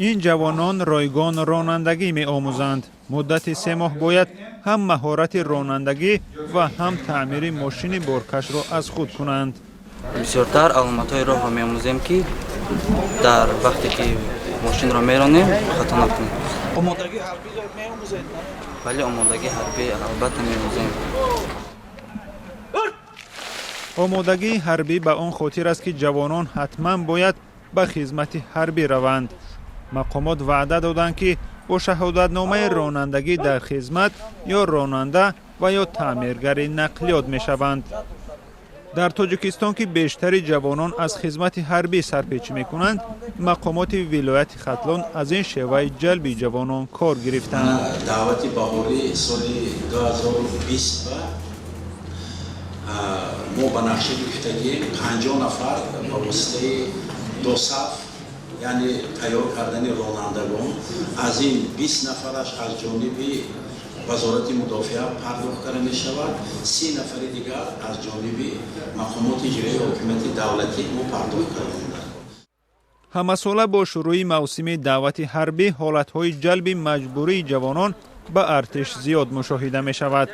Ин ҷавонон ройгон ронандагӣ меомӯзанд. Муддати 3 моҳ бояд ҳам маҳорати ронандагӣ ва ҳам таъмири мошини боркашро аз худ кунанд. Бисёртар аломатҳои роҳро меомӯзем, ки дар вақте ки мошинро меронем, хато накунем. Омодагии ҳарбӣ меомӯзед? Бале, омодагии ҳарбӣ албатта меомӯзем. Омодагии ҳарбӣ ба он хотир аст, ки ҷавонон ҳатман бояд ба хизмати ҳарбӣ раванд. Мақомот ваъда доданд, ки бо шаҳодатномаи ронандагӣ дар хизмат ё ронанда ва ё таъмиргари нақлиёт мешаванд. Дар Тоҷикистон, ки бештари ҷавонон аз хизмати ҳарбӣ сарпечӣ мекунанд, мақомоти вилояти Хатлон аз ин шеваи ҷалби ҷавонон кор гирифтаанд. Даъвати баҳории соли 2020 ба мо ба нақша гирифтагием 50 нафар ба воситаи ДОСААФ, яъне тайёр кардани ронандагон. Аз ин 20 нафараш аз ҷониби Вазорати мудофиа пардохт карда мешавад, 30 нафари дигар аз ҷониби мақомоти иҷроии ҳокимияти давлатӣ мо пардохт кардем. Ҳамасола бо шурӯи мавсими даъвати ҳарбӣ ҳолатҳои ҷалби маҷбурии ҷавонон ба артиш зиёд мушоҳида мешавад.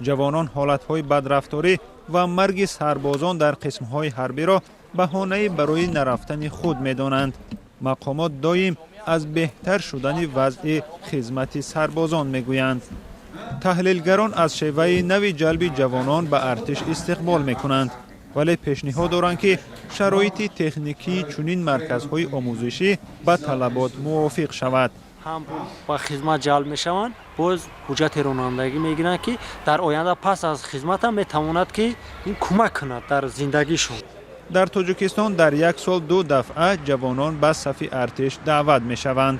Ҷавонон ҳолатҳои бадрафторӣ ва марги сарбозон дар қисмҳои ҳарбиро баҳонае барои нарафтани худ медонанд. Мақомот доим аз беҳтар шудани вазъи хизмати сарбозон мегӯянд. Таҳлилгарон аз шеваи нави ҷалби ҷавонон ба артиш истиқбол мекунанд, вале пешниҳод доранд, ки шароити техникии чунин марказҳои омӯзишӣ ба талабот мувофиқ шавад. Ҳам ба хизмат ҷалб мешаванд, боз ҳуҷҷати ронандагӣ мегиранд, ки дар оянда пас аз хизматам метавонад, ки ин кӯмак кунад дар зиндагишон. Дар Тоҷикистон дар як сол ду дафъа ҷавонон ба сафи артиш даъват мешаванд.